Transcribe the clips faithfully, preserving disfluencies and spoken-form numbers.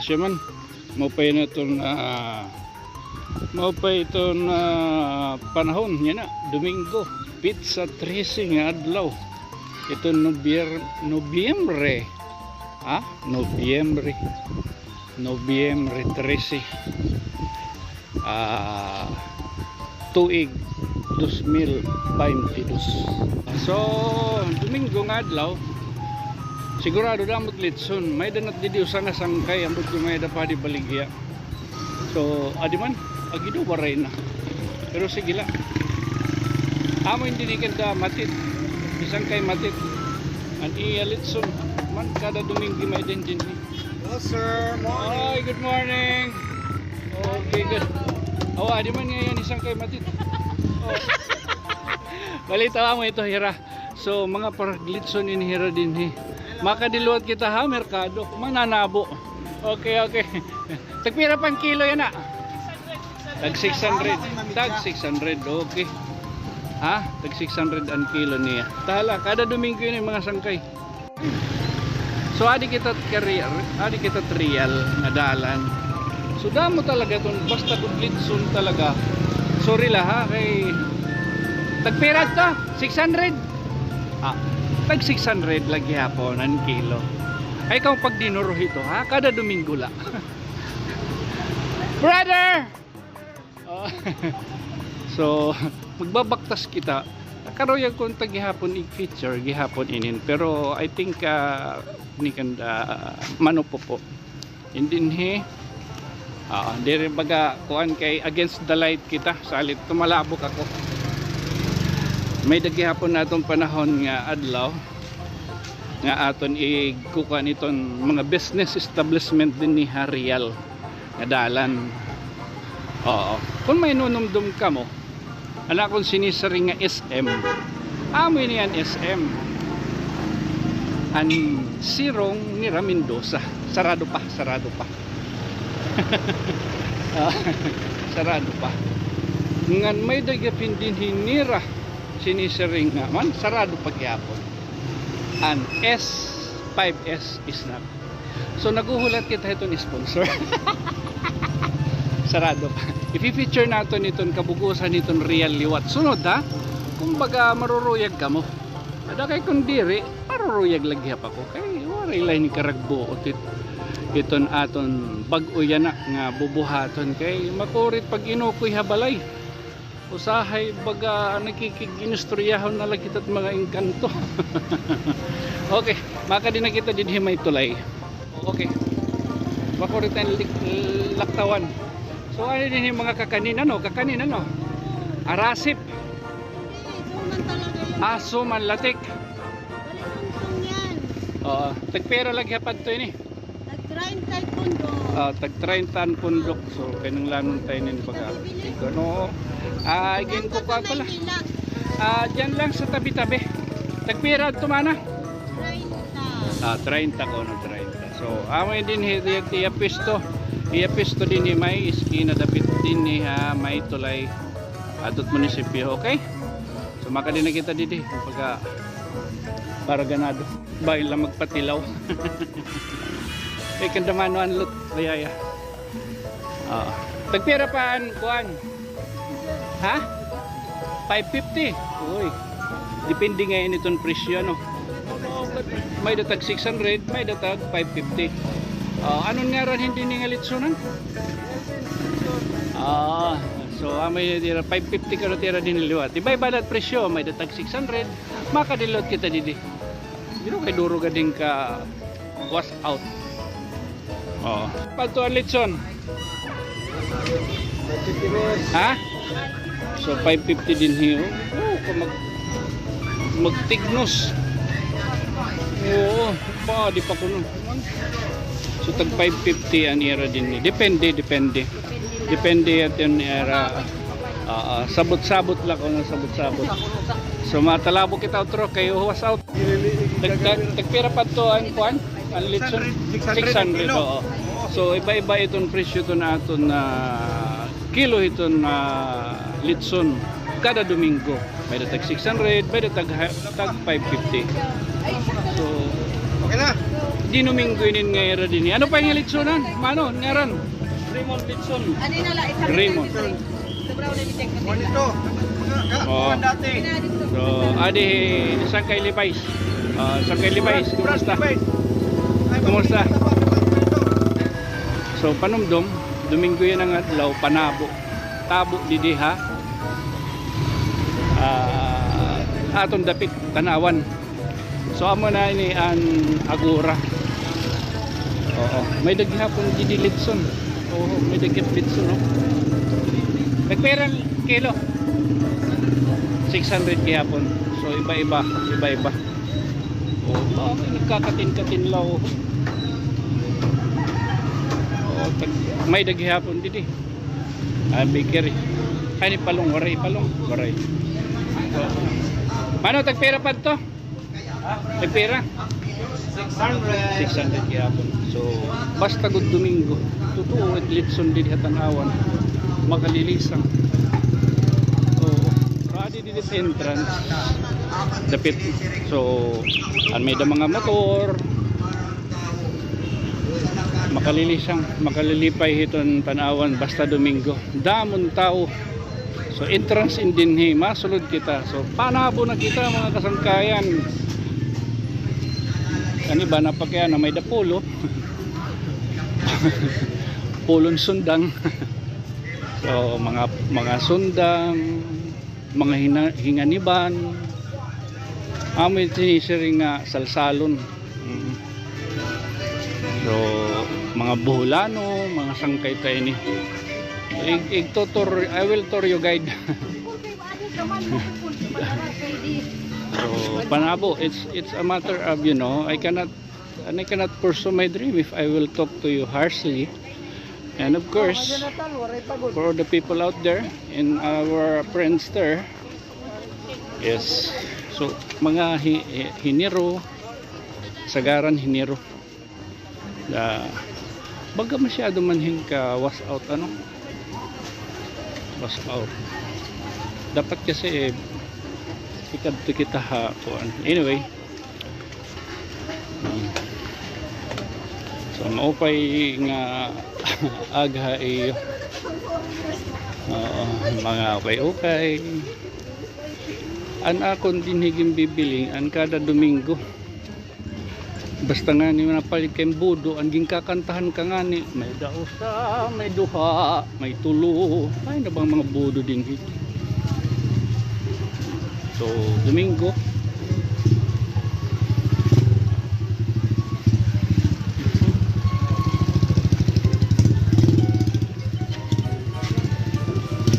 Siya man, maupay na iton, ah, maupay iton, ah, panahon niya na, Domingo, petsa trese nga adlaw. Iton Nobier-, Nobyembre. Ha? Nobyembre. Nobyembre trese. Ah, tuig dos mil baynte dos. So, Domingo nga adlaw, sigurado damo it litson. May-ada na it didi usa nga sangkay, ambot kon may-ada pa didi baligya. So, adi man, agi daw waray na. Pero sige la. Amo ini didi kanda Matit. Isangkay Matit. An iya litson. Man, kada Domingo may-ada dinhi. Hello, sir. Morning. Hi, good morning. Okay, good. Awa, adi man ngay-an isangkay Matit. Oh. Balita mo ito, hira. So, mga paraglitson ini hira dinhi. Makadiluwat kita ha merkado. Mananabo. Okay, okay. Tagpira pa an kilo yana? Tag six hundred. Tag six hundred, okay. Ha? Tag six hundred an kilo niya. Tala, kada Domingo ini mga sangkay. So, adi kita ka Real, adi kita Real nga dalan. So, damo talaga iton, basta gud litson talaga. Sorry la, ha, kay tagpira ito? Six hundred? Ah, tag six hundred la gihapon an kilo. Ay, ikaw pagdinuro hito, ha? Kada Domingo la. Brother! Oh. So, magbabaktas kita. Nakaruyag ko unta gihapon i-feature gihapon inin. Pero I think, ah, ini kanda, ah, Mano Popo. Dinhi. Ah, diri baga kuan kay against the light kita. Salit tumalabok ako. May-ada gihapon naton panahon nga adlaw nga aton ikukuan iton mga business establishment dinhi ha Real nga dalan. Oo. Kon may nunumdom kamo, an akon sinisiring nga S M. Amo ini an S M. An sirong nira Mendoza. Sarado pa, sarado pa. Ah, sarado pa. Ngan may-ada gihapon dinhi nira sinisiring nga man, sarado pa gihapon. An S, five S snack. So, naghuhulat kita hiton sponsor. Sarado pa. Ifi-feature naton iton kabug-osan hiton Real liwat sunod, ha? Kumbaga, maruruyag kamo. Ada kay kon diri, maruruyag la gihap ako. Kay waray la ini karagbuot it-, iton aton bag-o yana nga bubuhaton. Kay makuri it pag-inukoy ha balay. Usahay baga nakikig-inistoryahon na la kita hit mga engkanto. Okay, makadi na kita dinhi may tulay. Okay. Makuri it an lik-, laktawan. So, ano dinhi mga kakanin, ano? Kakanin, ano? Arasip. Hindi, suman talaga yan. Ah, suman, latik. Bali, tungtong yan. Oo. Tagpira la gihap adto ini? Tag treinta an pundok. Ah, tag treinta an pundok. So, kinahanglanon ta inin baga. Ano? Ah, again ko pa pala. Ah, diyan lang sa tabi-tabi. Tagpira adto, mana? Treinta. Ah, treinta kuno, treinta. So, amo ini dinhi, iya, iya pwesto. Iya pwesto dinhi may eskina dapit dinhi ha may tulay. Adto hit munisipyo, okay? So, makadi na kita didi. Pagka para ganado. Bahin la magpatilaw. Eh, kanda Mano Anlot. Ay, ay, ay. Ah. Tagpira pa an kuan? Ha? Five fifty. Uy. Depende ngay-an iton presyo, ano? May-ada tag six hundred, may-ada tag five fifty. Ah, ano an ngaran hini nga litsonan? Ah, so, ah, may-ada five fifty kuno it ira dinhi liwat. Iba-iba la it presyo, may-ada tag six hundred, makadiluwat kita didi. Diri kay duro gad hin ka wash out. Oo. Padto an litson. Ha? So, five fifty dinhi, oh. Oh, kung mag-, magtignos. Oo, pa, di pa kuno. So, tag five fifty an ira dinhi. Depende, depende. Depende iton ira. Ah, ah, sabot-sabot la kuno, sabot-sabot. So, matalabok kita utro kay wash out. Tag-, tag-, tagpira pa adto an kuan? An litson? Six hundred, six hundred, oo. So, iba-iba iton presyo iton aton, ah, kilo iton, ah, litson kada Domingo. May-ada tag six hundred, may-ada tag ha-, tag five fifty. So, okay na. Dinuminggo inin nga ira dinhi. Ano pa nga litsonan? Mano, ngaran? Raymond Litson. Ano na la, isa Raymond. Sobra na ni Jack. Monitor. Oo. Kuwan dati. So, adi, Sangkay Levi's. Ah, Sangkay Levi's, kumusta? Kumusta? So, panumdom, Domingo yana nga adlaw, panabo. Tabo didi ha. Ah, aton dapit, Tanauan. So, amo na ini an Agora. Oo. May-ada gihapon didi litson. Oo, may-ada gihapon litson, no? Nagpira an kilo? Six hundred gihapon. So, iba-iba, iba-iba. Oo, ba, may nagkakatin-katin la, oh. Oo, tag-, may-ada gihapon didi. Ah, bakery. Ay, ni palong, waray, palong, waray. Oo. Mano, tagpira pa to? Nagpira? Six hundred. Six hundred gihapon. So, basta gud Domingo. Totoo, it litson didi ha Tanauan. Makalilisang. So, ready didi sa entrance. Dapit. So, an may-ada mga motor. Makalilisang, makalilipay hiton Tanauan basta Domingo. Damo an tawo. So, entrance in dinhi, masulod kita. So, panabo na kita, mga kasangkayan. An iba na pa kaya na may-ada polo. Polon sundang. So, mga, mga sundang, mga hina-, hinganiban. Amo it sinisiring nga salsalon. Mm. So, mga Boholano, mga sangkay ta ini. Ig-, igtutur, I will tour you guide. So, panabo, it's, it's a matter of, you know, I cannot, and I cannot pursue my dream if I will talk to you harshly. And of course, for the people out there, in our friends there, yes. So, mga hi-, hi-, hiniro, sagaran hiniro. Ah, baga masyado man hin ka wash out, ano? Wash out. Dapat kasi, eh, ikadto kita ha kuan. Anyway. Hmm. So, maupay nga aga iyo. Oo, mga ukay-ukay. An akon dinhi ginbibiling, an kada Domingo. Basta ngani napalit kay budo, an ginkakantahan ka ngani, may-ada usa, may duha, may tulo. Ay, na bang mga budo dinhi. So, Domingo.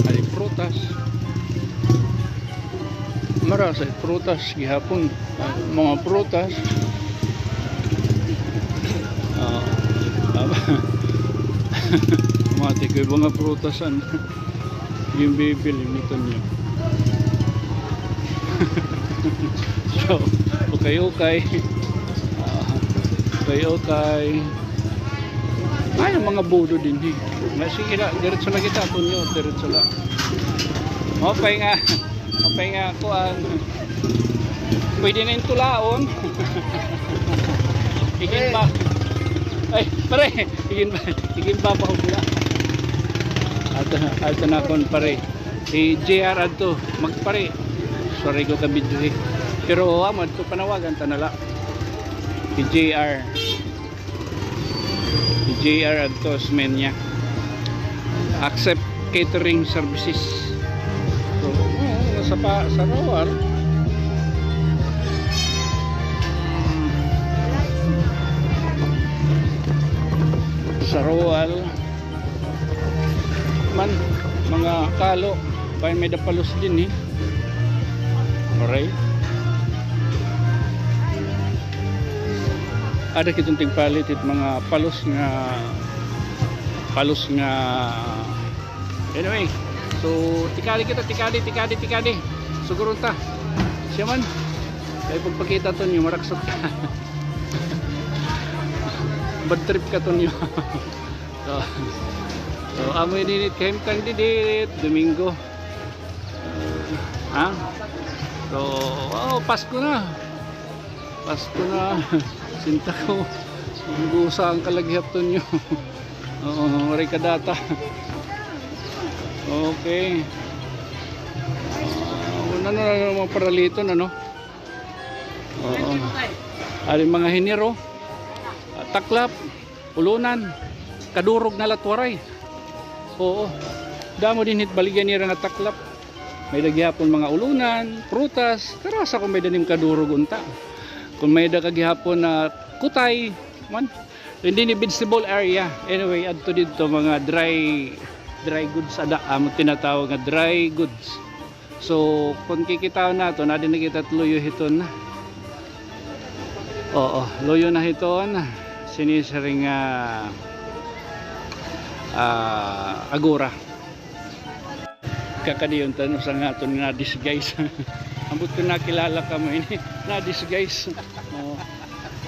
Ay, prutas. Marasa it prutas gihapon. Mga prutas. Ah, mati ko mga prutas an ginbibiling hiton iyo. So, ukay-ukay. Ah, ukay-ukay. Ay, an mga budo dinhi. Nga, sige la, diretso na kita, Tonyo, diretso la. Maupay nga, maupay nga, kuan. Pwede na hin tulaon. Iginba. Ay, pare, iginba, iginba pa hula. Adto na, adto na akon pare. Si J R adto, magpare. Sorry ko ka-video eh. Pero amo adto, panawagan ta na la. Si J R. Si J R adto, sa men niya. Accept catering services. So, oo, sa pa, sa Rawal. Sa Rawal. Man, mga kalo, bangin may-ada palos dinhi. Aray. Ada kita tigpalit it mga palos nga, palos nga, anyway. So, tikadi kita, tikadi, tikadi, tikadi. Suguron ta. Siya man. Kay pagpakita, Tonyo, maraksok ka. Bad trip ka, Tonyo. So, so, amo ini it kahimtang didi, Domingo. Ha? So, oh, Pasko na. Pasko na. Sinta ko. Gusa an kalaghihapton niyo. Oo, waray ka data. Okay. Ano na mga paraliton, ano? Oo. Ari mga hiniro, ah, taklap, ulunan, kadurog na la it waray. Oo. Damo dinhi it baligya nira nga taklap. May-ada gihapon mga ulunan, prutas, karasa kon may-ada nim kadurog unta. Kon may-ada ka gihapon na kutay, man. Hindi ni vegetable area. Anyway, adto didto mga dry, dry goods ada, amo tinatawag nga dry goods. So, kon kikitaon naton, adi na kita it luyo hiton. Oo, luyo na hiton. Sinisiring, ah, ah, Agora. Kakadiyon ta, no, sa ngaton nga disguise. Ambot kon nakilala kamo ini, na disguise. Oo.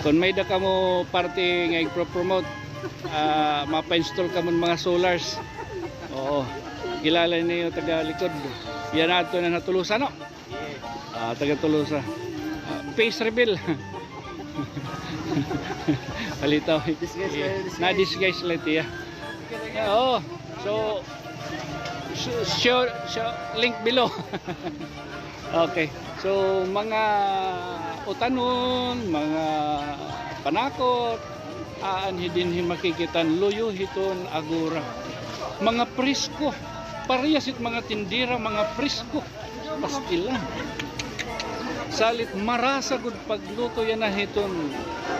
Kon may-ada kamo party nga igpo-promote, ah, mapa-install kamo hin mga solars. Oo. Kilala niyo taga likod. Yana adto na ha Tolosa, no? Ah, taga Tolosa. Ah, face reveal. Palitaw. Disguise kayo, disguise. Na-disguise la it iya. Oo. So, so, show, show, link below. Okay. So, mga utanon, mga panakot, aanhi dinhi makikita an luyo hiton Agora. Mga presko. Parehas it mga tindera, mga presko. Pastilan. Salit marasa gud pagluto yana hiton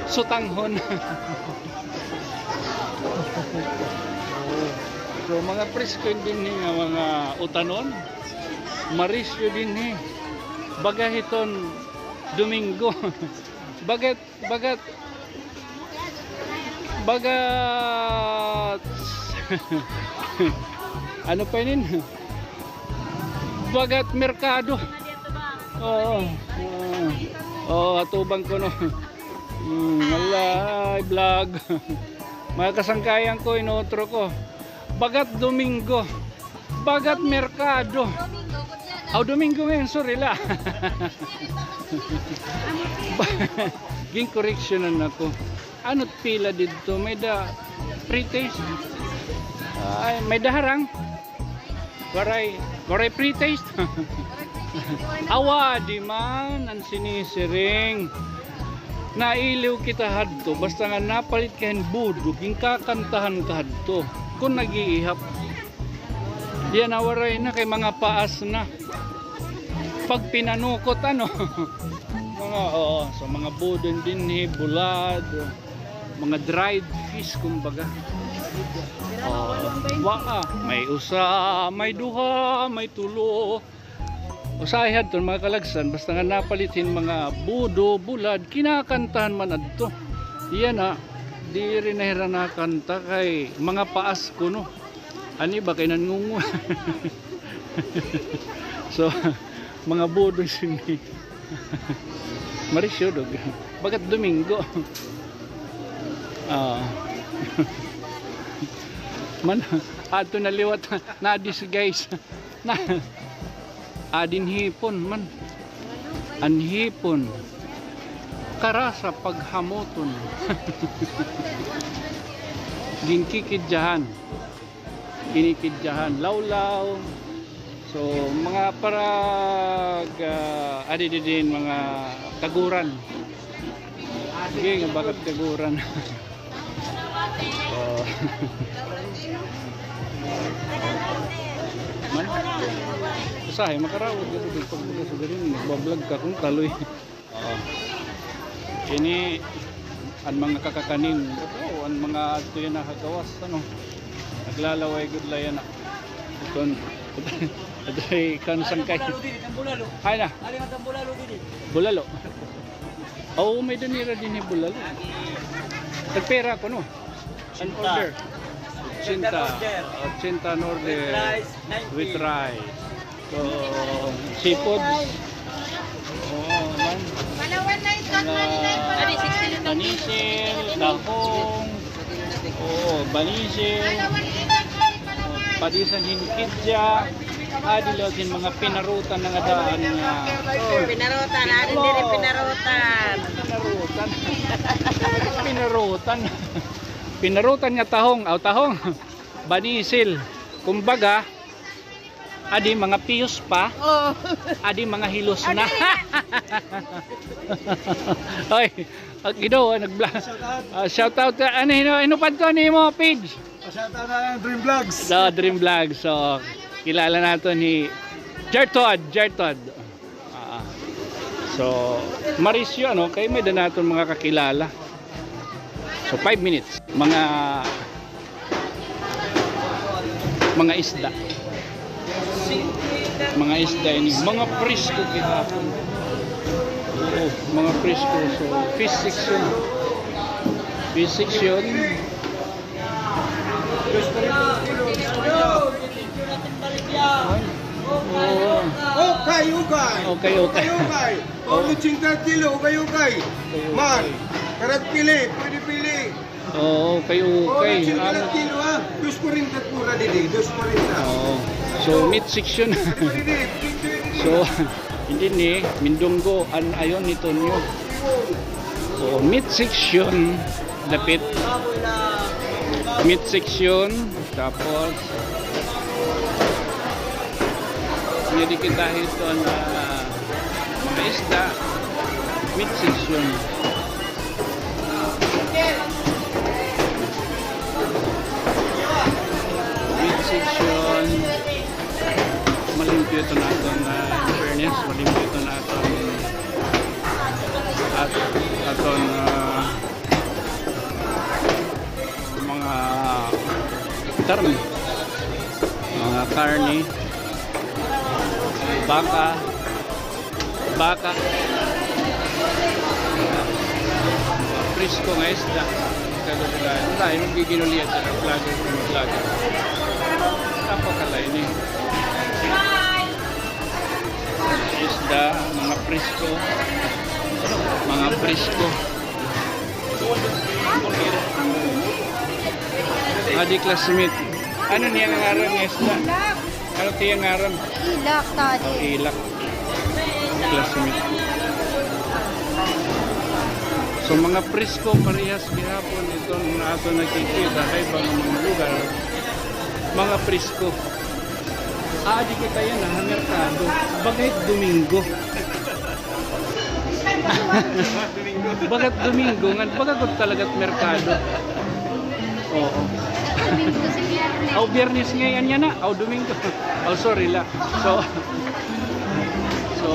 sutanghon. So, mga presko dinhi nga mga utanon. Marisyo dinhi. Baga hiton Domingo. Baga Bagat. Bagat. Ano pa inin? Bagat merkado. Oo. Oo. Oo, atubang kuno. Hmm, walay vlog. Mga kasangkayan ko, inutro ko. Bagat Domingo. Bagat merkado. Aw, Domingo ngayon, sorry la. Ginkoreksyonan ako. Ano't pila didto? May-ada pre-taste? Ay, may-ada harang? Waray, waray pre-taste? Awa, di man, an sinisiring. Nailiw kita hadto, basta nga napalit ka hin budog, ginkakantahan ka hadto. Kon nag-iihap, yana waray na kay mga paas na. Pag pinanukot, ano? Mga, oo, so mga budog dinhi, bulad, mga dried fish, kumbaga. Oo. Wa, ah, may usa, may duha, may tulo. Usahay hadton, mga kalagsan, basta nga napalit hin mga budog, bulad, kinakantahan man adto. Yana, diri na hira nakanta kay mga paas kuno. An iba kay nangungo. So, mga budog sini. Marisyo dog. Bagat Domingo. Ah. Man, adto na liwat na disguise. Na, adin hipon man. An hipon. Karasa paghamoton. Ginkikidyahan. Kinikidyahan, lawlaw. So, mga parag, ah, adi didin, mga kaguran. Sige, nga bagat kaguran. Oh. Man? Usahay, makarawod ka dito pag bukas sa garin. Nagbablog ka kung taloy. Oo. Ini an mga kakakanin. Oo, an mga adto yana ha gawas, ano. Naglalaway gud la yana. Iton, adto kan sangkay. Ay na. Bulalo. Oo, may-ada nira dinhi bulalo. Tagpira kuno? An order? Ochenta. Ochenta an order. With rice, ninety. With rice. So, seafood. Oo, man. Mga panisil, tahong. Oo, banisil. Padisan hin kidya. Adi la hin mga pinarutan nga daan nga. Oh, pinarutan, adi diri pinarutan. Pinarutan. Pinarutan. Pinarutan nga tahong, aw tahong. Banisil. Kumbaga, adi mga piyos pa. Oh. Adi mga hilos na. Oy, ang Ginoo, nag-vlog. Shout out. Ah, shout out. Ano, hino, hino pa to nimo, page? Pasata na ang Dream Vlogs. So, Dream Vlogs. So, kilala naton hi Jertod, Jertod. Ah, so, Marisyo, ano, kay may da naton mga kakilala. So, five minutes. Mga, mga isda. Mga isda ini. Mga presko gihapon. Oo, mga presko. So, fish section. Fish section. Ukay, ukay. Ukay, ukay. Ukay, ukay. Oh. Lechon kada kilo, ukay, ukay. Ukay, ukay. Man, karag pili, pwede pili. Oo, ukay, ukay. Oh, lechon kada kilo, ha? Dos kwarenta pura didi, dos kwarenta. Oo. So, meat section. So, hindi ni, mindunggo, an ayon ni Tonyo. So, meat section, dapit. Meat section, tapos, hindi kita hito na mga isda, meat section. Meat section. Malimpyo ito naton, ah, in fairness, malimpyo ito naton. At aton, ah, mga karne. Mga karne. Baka. Baka. Presko nga isda. Kada sila. Wala, yung giginulian sa vlogger, mga vlogger. Napakalain eh. Isda, mga presko. Mga presko. Adi classmate. Ano niya nga ngaran nga isda? Ano tiya ngaran? Ilak, tadi. Oh, ilak. Classmate. So, mga presko, parehas gihapon ito nga aton nakikita ha iba nga mga lugar. Mga presko. Ah, di kita yana, ha merkado. Bagay Domingo. Bagat Domingo, nga baga gud talaga it merkado. Oo. Aw, Biyernes ngay-an yana. Aw, Domingo. Aw, sorry la. So, so,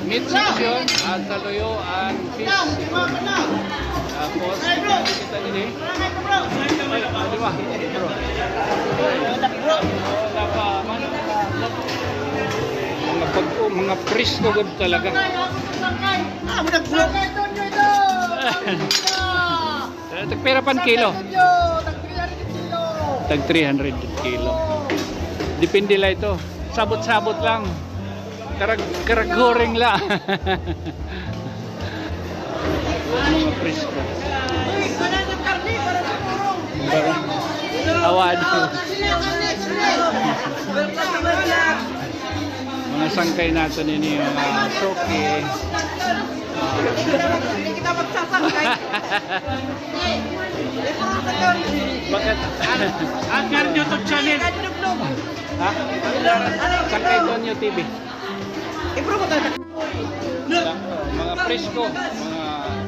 meat section, ah, kaluyo, an fish. Tapos, kita diri. Ay, di ba? Bro. Mga bag-o, mga presko gud talaga. Ah, muna, bro. Eh, tagpira pan kilo? Tag three hundred kilo. Depende la ito. Sabot-sabot lang. Karag-, karaghuring la. Mga presko. Awad. Mga sangkay naton ini, mga suki. Hindi kita magsasangkay. Bakit? Ang, ang YouTube channel. Ha? Sangkay Tonyo T V. I-promote na. Mga presko, mga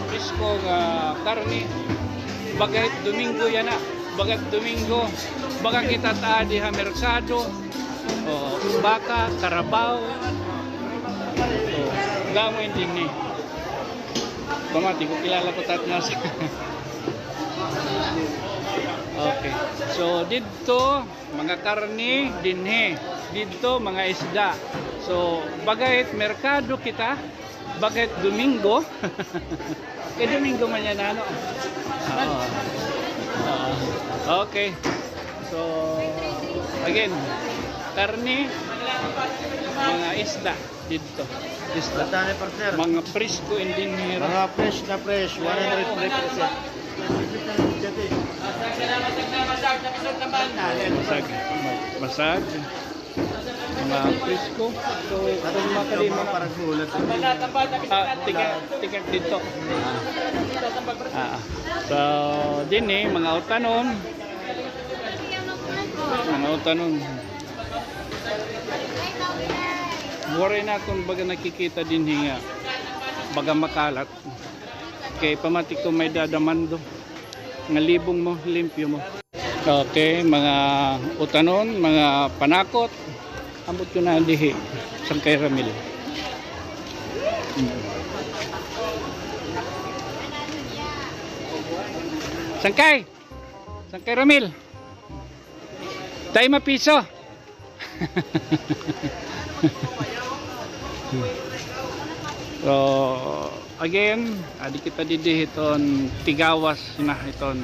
presko nga karne. Baga hit Domingo yana. Baga hit Domingo. Baga kita ta adi ha merkado. O, baka, karabaw. O, damo ini dinhi. Pamati ko, kilala ko tat nga sa. Okay. So, didto, mga karne, dinhi. Didto, mga isda. So, baga hit merkado kita, baga hit Domingo. Kay Domingo man yana, ano? Oo. Oo. Okay. So, again, karne, mga isda. Didto. Isda. Mga presko in dinhi. Mga fresh na fresh, one hundred three percent. Basag. Basag. Ah, presko. So, kung makalima na. Ah, ticket, ticket dito. Ah. Ah. So, dinhi, mga utanon. Mga utanon. Waray na akon baga nakikita dinhi nga baga makalat. Kay pamati ko may dadamando. Nga libong mo, limpyo mo. Okay, mga utanon, mga panakot. Ambot ko na dihi. Sangkay Ramil. Mm. Sangkay! Sangkay Ramil! Tay mapiso! So, again, adi kita didi hiton tigawas na hiton.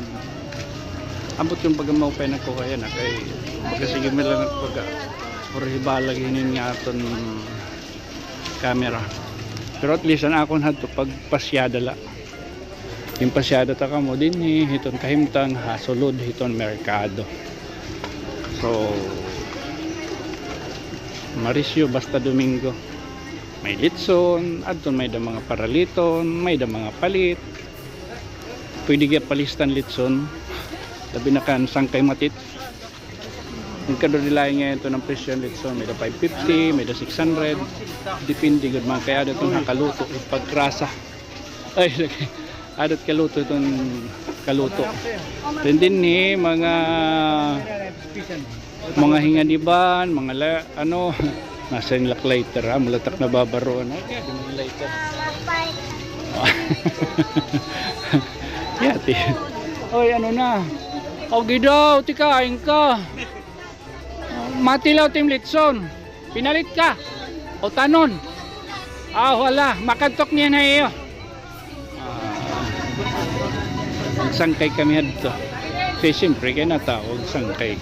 Ambot kun baga maupay na ko, ayan na kay baga sige mi la nagbaga. Orihibalag hinin nga aton camera. Pero at least an akon hadto pagpasyada la. Ginpasyada ta kamo dinhi hiton kahimtang ha sulod hiton merkado. So, marisyo basta Domingo. May litson, adton may da mga paraliton, may da mga palit. Pwede gihap palistan litson. Labi na kan Sangkay Matit. Nagkadurilain ngay-an iton an presyo han litson, may da five fifty, may da six hundred. Depende gud man kay ada iton ha kaluto, paggrasa. Ay, lagi. Ada it kaluto iton kaluto. Then dinhi, mga, mga hinganiban, mga la-, ano, nasa inlak lighter, ha, mulatak na babaroan. Ay, kaya di mo lighter. Yati. Oy, ano na? O, gidaw, tikain ka. Matilaw tim litson. Pinalit ka. Utanon. Ah, wala. Makadtok niyan ha iyo. Ah, magsangkay kami hadto. Kay siyempre, kay natawag sangkay.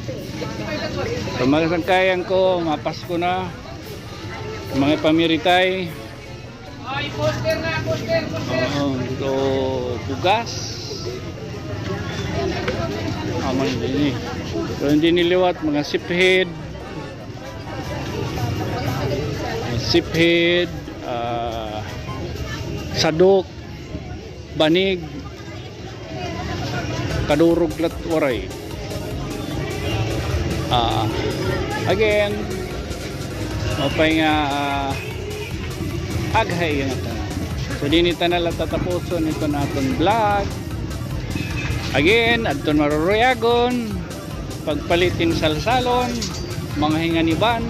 So, mga sangkayan ko, mapasko na. Mga pamiritay. Oo, so, bugas. Amo dinhi. So, dinhi liwat, mga siphead. Siphead, ah, sadok, banig. Kadurog la't waray. Ah, again, maupay nga, ah, aghay nga tanan. So, dinhi ta na la tatapuson iton aton vlog. Again, adton maruruyagon, pagpalit hin salsalon, mga hinganiban,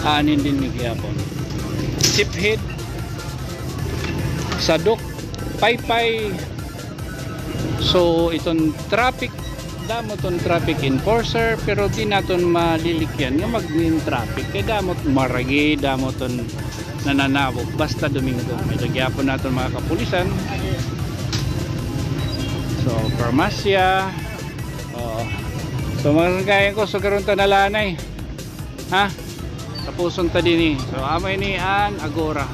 aanhin dinhi gihapon. Siphead, sadok, paypay, So, iton traffic, damo ton traffic enforcer, pero di naton malilikyan nga mag-main traffic. Kay damo it maragi, damo ton nananabog. Basta Domingo, may-ada gihapon naton mga kapulisan. So, parmasya. Oh. So, mga sangkayan ko, sugaron ta na la anay. Ha? Tapuson ta dinhi. So, amo ini an Agora.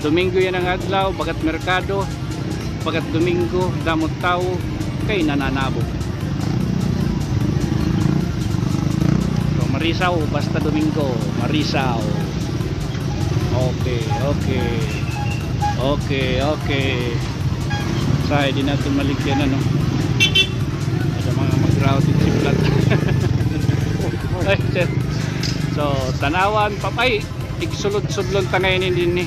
Domingo yana nga adlaw, bagat merkado, bagat Domingo, damo it tawo, kay nananabog. So, marisaw, basta Domingo, marisaw. Okay, okay. Okay, okay. Usahay di naton maligyan, ano. Ada mga mag-route it siplat. Ay, sir. So, tan-awan, papay, igsulod-sudlon ta ngay-an dinhi.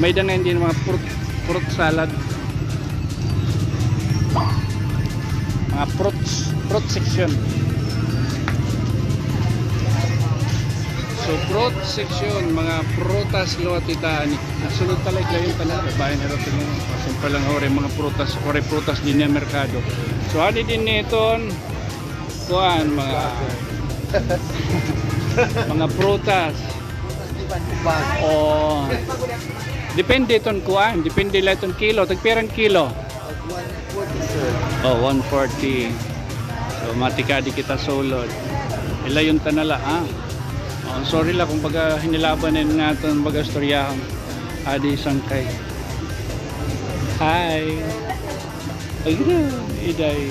May-ada ngay-an dinhi mga fruit, fruit salad. Mga fruits, fruit section. So, fruit section, mga prutas liwat ita ani. Nagsulod ta la, layon ta na, bahin na raw ito. Simple lang, waray mga prutas, waray prutas dinhi ha merkado. So, ani dinhi iton, kuan, mga, mga prutas. O, depende iton kuan, depende la iton kilo. Tagpira an kilo? Oh, one forty. So, matikadi kita sulod. Ilayon ta na la, ha? Oh, sorry la kon baga hinilaban na nga aton baga istoryahon. Adi sangkay. Hi. Ay, iday.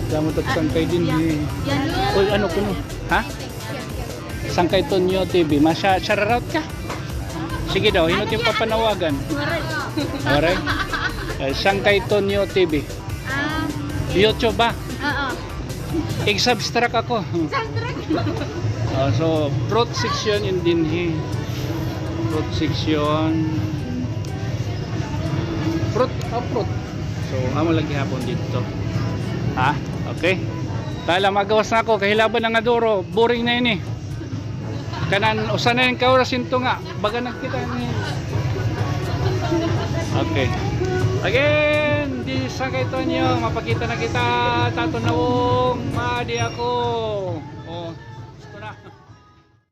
Damo tag sangkay dinhi. Uy, ano kuno? Ha? Sangkay Tonyo T V. Masya, shoutout ka? Sige daw, hin-o it im papanawagan? Waray. Eh, Sangkay Tonyo T V. Ah, YouTube ba? Oo. Ig-subscribe ako. Subscribe. Oh, so, fruit section in dinhi. Fruit section. Fruit, oh, fruit. So, amo lagi gihapon didto. Ha? Okay. Tala, magawas na ako. Kahilaban na nga duro. Boring na ini. Kanan, usa na ini ka oras hin tunga. Baga nagkita ini. Okay. Again, this is Sangkay Tonyo. Mapakita na kita. Tato Nawong, maadi ako.